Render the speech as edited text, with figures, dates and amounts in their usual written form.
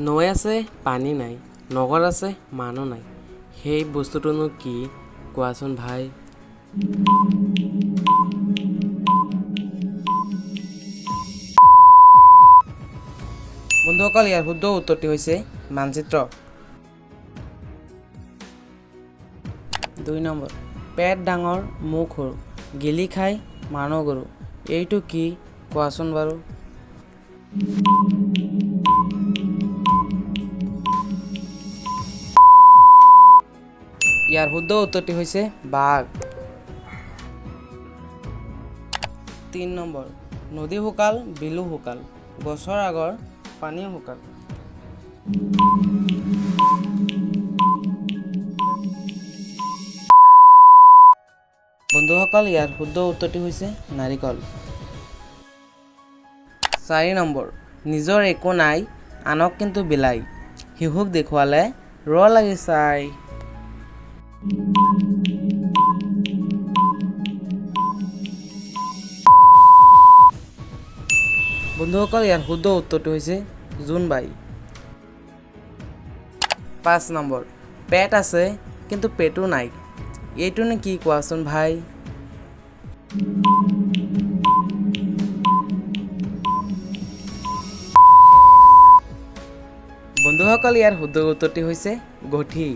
নৈ আছে, পানী নাই, নগৰ আছে, মানুহ নাই, সেই বস্তুটোনো কি কোৱাচোন ভাই? বন্ধুসকল, ইয়াৰ শুদ্ধ উত্তৰটি হৈছে মানচিত্ৰ। 2 নম্বৰ, পেট ডাঙৰ, মুখ সৰু, গিলি খাই মানুহ গৰু, এইটো কি কোৱাচোন বাৰু? ইয়াৰ শুদ্ধ উত্তৰটি হৈছে বাঘ। 3 নম্বৰ, নদী শুকাল, বিলো শুকাল, গছৰ আগৰ পানীও শুকাল। বন্ধুসকল, ইয়াৰ শুদ্ধ উত্তৰটি হৈছে নাৰিকল। 4 নম্বৰ, নিজৰ একো নাই, আনক কিন্তু বিলাই, শিশুক দেখুৱালে ৰ লাগি চাই। বন্ধুসকল, ইয়াৰ শুদ্ধ উত্তৰটো হৈছে জোনবাই। 5 নম্বৰ, পেট আছে কিন্তু পেটো নাই, এইটোনো কি কোৱাচোন ভাই? বন্ধুসকল, ইয়াৰ শুদ্ধ উত্তৰটি হৈছে গঠি।